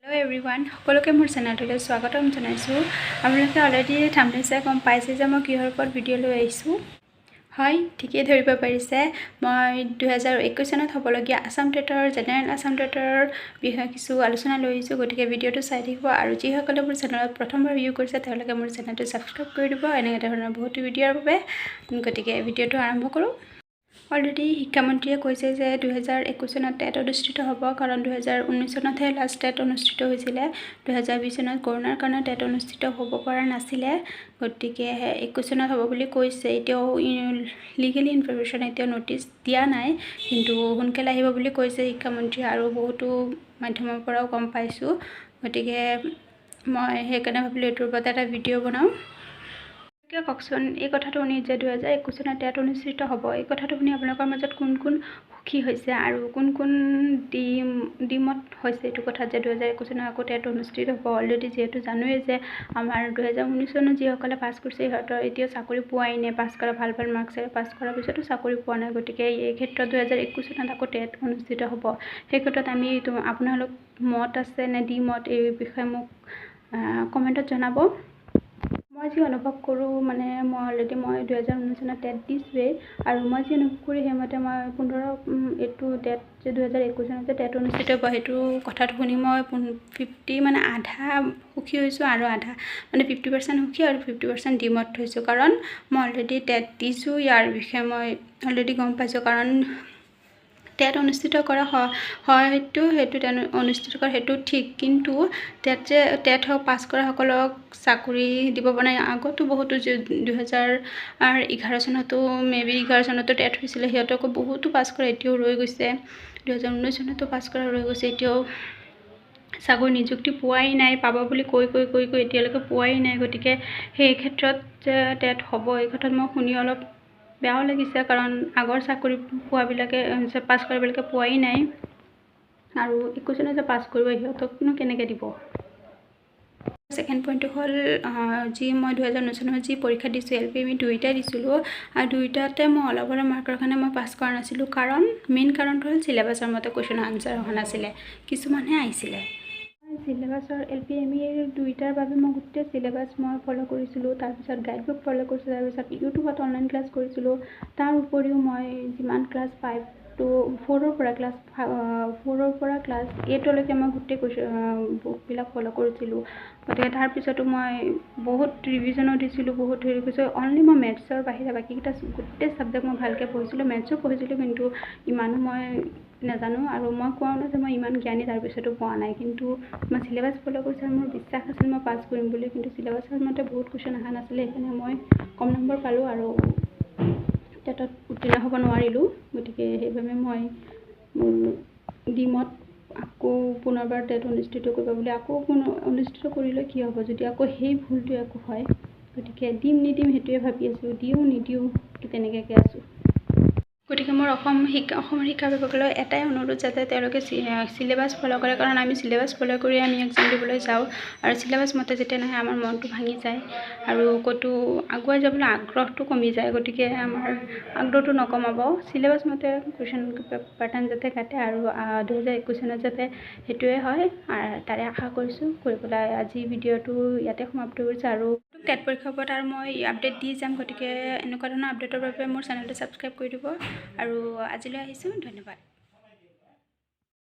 Everyone, সকলোকে মোৰ চেনেলটোলৈ স্বাগতম জনাইছোঁ। আপোনালোকে অলৰেডি থাম্বনেইল চাই গম পাইছে যে মই কিহৰ ওপৰত ভিডিঅ' লৈ আহিছোঁ। হয়, ঠিকেই ধৰিব পাৰিছে, মই 2021 চনত হ'বলগীয়া আছাম টেটৰ, জেনেৰেল আছাম টেটৰ বিষয়ে কিছু আলোচনা লৈ আহিছোঁ। গতিকে ভিডিঅ'টো চাই থাকিব আৰু যিসকলে মোৰ চেনেলত প্ৰথমবাৰ ভিউ কৰিছে, তেওঁলোকে মোৰ চেনেলটো ছাবস্ক্ৰাইব কৰি দিব এনেকুৱা ধৰণৰ বহুতো ভিডিঅ'ৰ বাবে। গতিকে ভিডিঅ'টো আৰম্ভ কৰোঁ। অলৰেডি শিক্ষামন্ত্ৰীয়ে কৈছে যে 2021 চনত টেট অনুষ্ঠিত হ'ব, কাৰণ 2019 চনতহে লাষ্ট টেট অনুষ্ঠিত হৈছিলে। 2020 চনত কৰোণাৰ কাৰণে টেট অনুষ্ঠিত হ'ব পৰা নাছিলে। গতিকে 21 চনত হ'ব বুলি কৈছে। এতিয়াও লিগেলি ইনফৰমেশ্যন এতিয়াও ন'টিচ দিয়া নাই, কিন্তু সোনকালে আহিব বুলি কৈছে শিক্ষামন্ত্ৰীয়ে আৰু বহুতো মাধ্যমৰ পৰাও গম পাইছোঁ। গতিকে মই সেইকাৰণে ভাবিলোঁ এইটোৰ ওপৰত এটা ভিডিঅ' বনাওঁ। গতিকে কওকচোন, এই কথাটো শুনি যে 2021 চনত টেট অনুষ্ঠিত হ'ব, এই কথাটো শুনি আপোনালোকৰ মাজত কোন কোন সুখী হৈছে আৰু কোন কোন দ্বিমত হৈছে এইটো কথাত যে 2021 চনত আকৌ টেট অনুষ্ঠিত হ'ব? অলৰেডি যিহেতু জানোৱেই যে আমাৰ 2019 চনত যিসকলে পাছ কৰিছে, সিহঁতৰ এতিয়াও চাকৰি পোৱাই নাই। পাছ কৰা, ভাল ভাল মাৰ্কছেৰে পাছ কৰাৰ পিছতো চাকৰি পোৱা নাই। গতিকে এই ক্ষেত্ৰত 2021 চনত আকৌ টেট অনুষ্ঠিত হ'ব, সেই ক্ষেত্ৰত আমি আপোনালোক মত আছে নে দ্বিমত, এই বিষয়ে মোক কমেণ্টত জনাব। মই যি অনুভৱ কৰোঁ, মানে মই অলৰেডি মই 2019 চনত টেট দিছোঁৱেই আৰু মই যি অনুভৱ কৰোঁ সেইমতে মই 15 এইটো টেট যে 2021 চনত যে টেট অনুষ্ঠিত হ'ব, সেইটো কথাটো শুনি মই 50, মানে আধা সুখী হৈছোঁ আৰু আধা, মানে 50% সুখী আৰু 50% দ্বিমত হৈছোঁ। কাৰণ মই অলৰেডি টেট দিছোঁ, ইয়াৰ বিষয়ে মই অলৰেডি গম পাইছোঁ। কাৰণ টেট অনুষ্ঠিত কৰা হয়তো সেইটো অনুষ্ঠিত কৰা সেইটো ঠিক, কিন্তু টেট যে টেট হওক, পাছ কৰাসকলক চাকৰি দিব পৰা নাই। আগতো বহুতো, 2011 চনতো মে বি, 11 চনতো টেট হৈছিলে, সিহঁতকো বহুতো পাছ কৰা এতিয়াও ৰৈ গৈছে। 2019 চনতো পাছ কৰা ৰৈ গৈছে, এতিয়াও চাকৰি নিযুক্তি পোৱাই নাই। পাব বুলি কৈ কৈ কৈ কৈ এতিয়ালৈকে পোৱাই নাই। গতিকে সেই ক্ষেত্ৰত যে টেট হ'ব, এই ক্ষেত্ৰত মই শুনি অলপ বেয়াও লাগিছে, কাৰণ আগৰ চাকৰি পোৱাবিলাকে, পাছ কৰাবিলাকে পোৱাই নাই আৰু 21 চনত যে পাছ কৰিব, সিহঁতকনো কেনেকৈ দিব? ছেকেণ্ড পইণ্টটো হ'ল যি মই 2019 চনত যি পৰীক্ষা দিছোঁ, এল পি, এম ই দুয়োটাই দিছিলোঁ আৰু দুয়োটাতে মই অলপ অলপ মাৰ্কৰ কাৰণে মই পাছ কৰা নাছিলোঁ। কাৰণ মেইন কাৰণটো হ'ল চিলেবাছৰ মতে কুৱেশ্যনৰ আনচাৰ অহা নাছিলে, কিছুমানহে আহিছিলে। চিলেবাছৰ এল পি, এম ইৰ দুয়োটাৰ বাবে মই গোটেই চিলেবাছ মই ফ'ল' কৰিছিলোঁ, তাৰপিছত গাইড বুক ফ'ল' কৰিছিলোঁ, তাৰপিছত ইউটিউবত অনলাইন ক্লাছ কৰিছিলোঁ। তাৰ উপৰিও মই যিমান ক্লাছ ফাইভ টু ফ'ৰৰ পৰা, ক্লাছ ফ'ৰৰ পৰা ক্লাছ এইটলৈকে মই গোটেই কুৱেশ্যন বুকবিলাক ফ'ল' কৰিছিলোঁ। গতিকে তাৰপিছতো মই বহুত ৰিভিজনো দিছিলোঁ, বহুত হেৰি কৰিছোঁ। অনলি মই মেথছৰ বাহিৰে বাকীকেইটা গোটেই ছাবজেক্ট মই ভালকৈ পঢ়িছিলোঁ। মেথছো পঢ়িছিলোঁ, কিন্তু ইমানো মই নাজানো আৰু মই কোৱাও নাই যে মই ইমান জ্ঞানী, তাৰপিছতো পোৱা নাই। কিন্তু মই চিলেবাছ ফ'ল' কৰিছোঁ আৰু মোৰ বিশ্বাস আছিল মই পাছ কৰিম বুলি। কিন্তু চিলেবাছৰ মতে বহুত কুৱেশ্যন অহা নাছিলে, সেইকাৰণে মই কম নম্বৰ পালোঁ আৰু টেটত উত্তীৰ্ণ হ'ব নোৱাৰিলোঁ। গতিকে সেইবাবে মই মোৰ দ্বিমত, আকৌ পুনৰবাৰ টেট অনুষ্ঠিত কৰিব বুলি। আকৌ পুনৰ অনুষ্ঠিত কৰিলে কি হ'ব যদি আকৌ সেই ভুলটোৱে আকৌ হয়? গতিকে দিম নিদিম সেইটোৱে ভাবি আছোঁ, দিওঁ নিদিওঁ তেনেকুৱাকৈ আছোঁ। গতিকে মোৰ অসমৰ শিক্ষা বিভাগলৈ এটাই অনুৰোধ, যাতে তেওঁলোকে চিলেবাছ ফ'ল' কৰে। কাৰণ আমি চিলেবাছ ফ'ল' কৰি আমি এক্সাম দিবলৈ যাওঁ আৰু চিলেবাছ মতে যেতিয়া নাহে, আমাৰ মনটো ভাঙি যায় আৰু ক'তো আগুৱাই যাবলৈ আগ্ৰহটো কমি যায়। গতিকে আমাৰ আগ্ৰহটো নকমাব, চিলেবাছ মতে কুৱেশ্যন পেটাৰ্ণ যাতে কাটে আৰু 2021 চনত যাতে সেইটোৱে হয়, তাৰে আশা কৰিছোঁ। কৰি পেলাই আজি ভিডিঅ'টো ইয়াতে সমাপ্ত কৰিছোঁ আৰু টেট পৰীক্ষাৰ ওপৰত আৰু মই আপডেট দি যাম। গতিকে এনেকুৱা ধৰণৰ আপডেটৰ বাবে মোৰ চেনেলটো ছাবস্ক্ৰাইব কৰি দিব আৰু আজিলৈ আহিছোঁ, ধন্যবাদ।